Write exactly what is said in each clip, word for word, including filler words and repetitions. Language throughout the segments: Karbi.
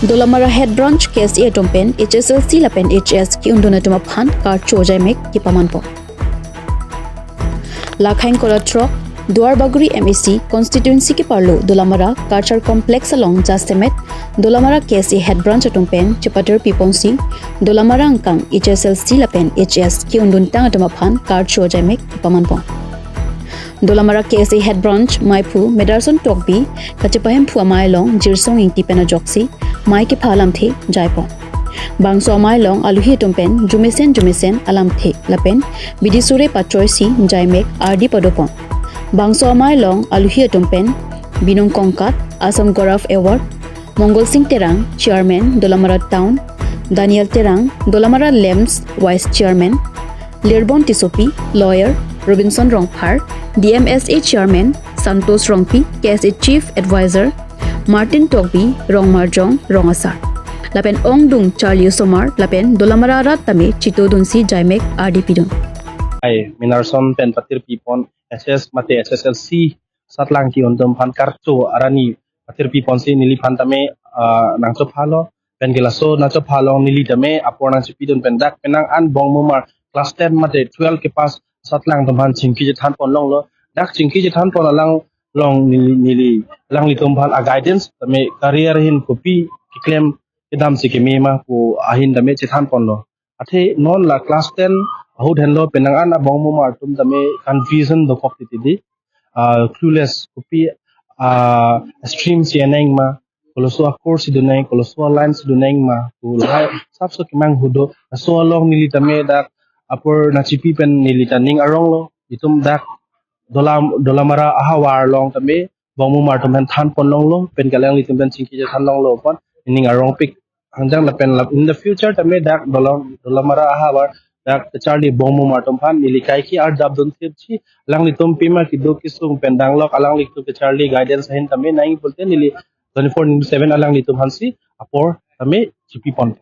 Dolamara Head Branch K S A atum pen H S L C lapen H S ke-undun atum aphan karcho ajaimek kepamanpon. Lakhang kora throk, Duarbagori M A C constituency keparlo Dolamara Culture Complex along jasemet Dolamara K S A Head Branch atum pen chepatir piponsi Dolamara angkang H S L C lapen H S ke-unduntang atum aphan karcho ajaimek kepamanpon. Dolamara K S A Head Branch Maiphu Medarson Tokbi kachepahemphu amei along Jirsong Ingti pen ajoksi mei kepha alamthe jaipon. Bangso amei along aluhi atum pen jumesen jumesen alamthe lapen bidi sore pachoisi jaimek ardi padopon. Bangso amei along aluhi atum pen Binong Kongkat, Assam Gaurav Award, Mongol Sing Terang, Chairman, Dolamara Town, Daniel Terang, Dolamara LAMPS Vice Chairman, Lirbon Tissopi, Lawyer, Robinson Rongphar, D M S A Chairman, Santosh Rongpi, K S A Chief Advisor, Martin Tokbi, Rong Marjong, Rong Asar. Lapen ongdung Charlie Osomar, lapen Dolamara arat tame chitodunsi jaimek ardi pidun. Ai, Medarson pen patir pipon H S mate H S L C satlang ke-un atum aphan karcho arni patir piponsi neliphan tame, ah, nangchophalo, pen ke laso nangchopha along neli tame apor nangchipidun pen dak penang an Bongmumar class ten mate twelve kepass satlang atum aphan chingki chethanpon longlo. Dak chingki chethanpon alang along neli, neli alanglitum aphan a-guidance tame career ahin kopi keklem kedamsi keme ma pu ahin tame chethanponlo. Athe non la class ten ahut henlo penang an a-Bongmumar atum tame confusion dokok titi di. Ah, clueless, kopi, ah, stream si eneng ma, koloso a-course si doneng, koloso a-line si doneng ma, pu lahai asapso kemanghu do. Laso along neli tame dak apor nangchipi pen neli ta ning aronglo. Itum dak Dolam, Dolamara ahavar along tame Bongmumar atum aphan thanpon longlo, pen ke alanglitum pen chingki chethan longlo pon ning arongpik. Hangjang lapen lap in the future tame dak Dolam, Dolamara ahavar dak kacharli Bongmumar atum aphan neli kaike arjap dun thipsi alanglitum pima keduk kesung pen danglok alanglitum kacharli guidance ahin tame nangji pulote neli twenty-four into seven alanglitum aphansi apor tame chipipon.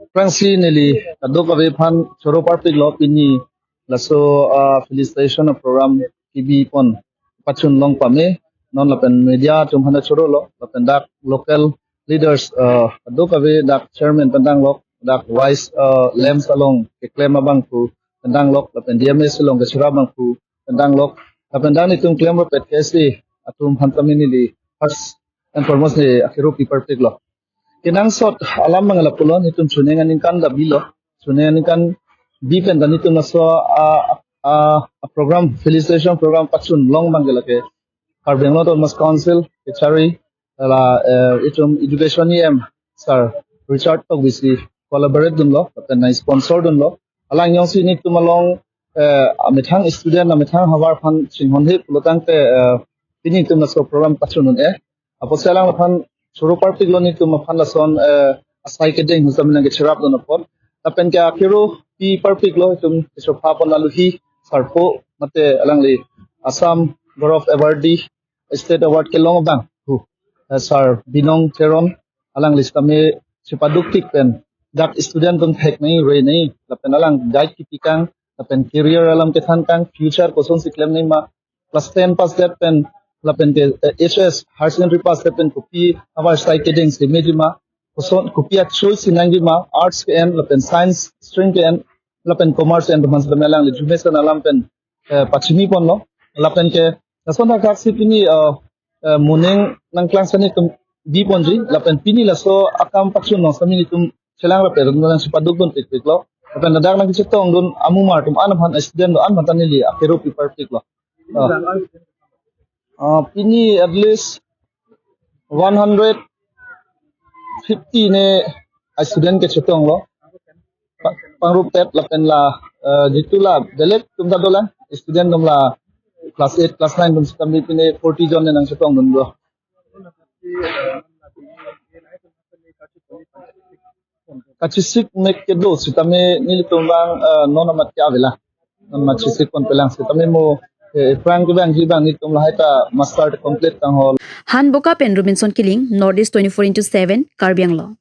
Aphrangsi neli kadokave aphan choro parpiklo pini laso, ah, felicitation program kebipon pachun long pame non lapen media atum aphan chorolo lapen dak local leaders, ah, kadokave dak chairman pen danglok, dak vice, ah, LAMPS along keklem abangphu pen danglok lapen D M S along kachira abangphu pen danglok lapen dak nelitum klemropet K S A atum aphan tame neli first and foremost neli akero pi parpiklo. Kenangsot alam abang lapulo, nelitum chuning aningkan ta bilo. Chuning aningkan bi pen ta nelitum laso a, a, a program, felicitation program pachun long abang ke lake Karbi Anglong Autonomous Council kachari la, eh, itum education E M Sir Richard Tokbi si collaborate dunlo, lapen nang sponsor dunlo. Alang jongsi nelitum along, eh, amethang student, amethang havar aphan chinghonhe pulotangte, eh, pini nelitum laso program pachun un-e. Apotsi alang aphan choro parpiklo nelitum aphan lason, eh, asai kedeng husam nang kechirap dun apot. Lapen ke akero pi parpiklo itum kechopha pon aluhi sarpo mate alangli Assam Gaurav Awardee State Award kelong abang hu, eh, Sir Binong Teron alangli sitame chepaduk tik pen dak student atum thek nangji roi nangji lapen alang guide kipikang lapen career alam kethankang future kosonsi klem nangji ma class ten pass det pen lapen ke, eh, H S higher secondary pass det pen kopi ahavar asai kedeng si meji ma, koson kopi a-choice si nangji ma, arts ke-en lapen science stream ke-en lapen commerce ke-en atum aphan sitame alangli jumesen alam pen, eh, pachini ponlo lapen ke lason thakthak si pini, eh, eh, moning nangklang sani tum biponji lapen pini laso akam pachun long sami nelitum chelang rape dun nangsi paduk dun pikpiklo. Lapen ladak nangkechetong dun amumar atum an aphan student do an aphan ta neli akero pi parpiklo. Ah. Ah, pini at least one hundred fifty ne student kechetonglo. Pa-, pangrup tet lapen la, eh, jitu la belek atum ta dolang student atum la class eight, class nine atum sitame pini forty jon ne nangchetong dunlo. Kachesik mek kedo sitame nelitum abang, eh, non amat ke avelang. Non amat chesik ponpelang sitame mo, eh, aphrang kevangji abang nelitum lahai ta master complete tang hol. Hanboka pen Robinson Killing, North East twenty-four into seven, Karbi Anglong.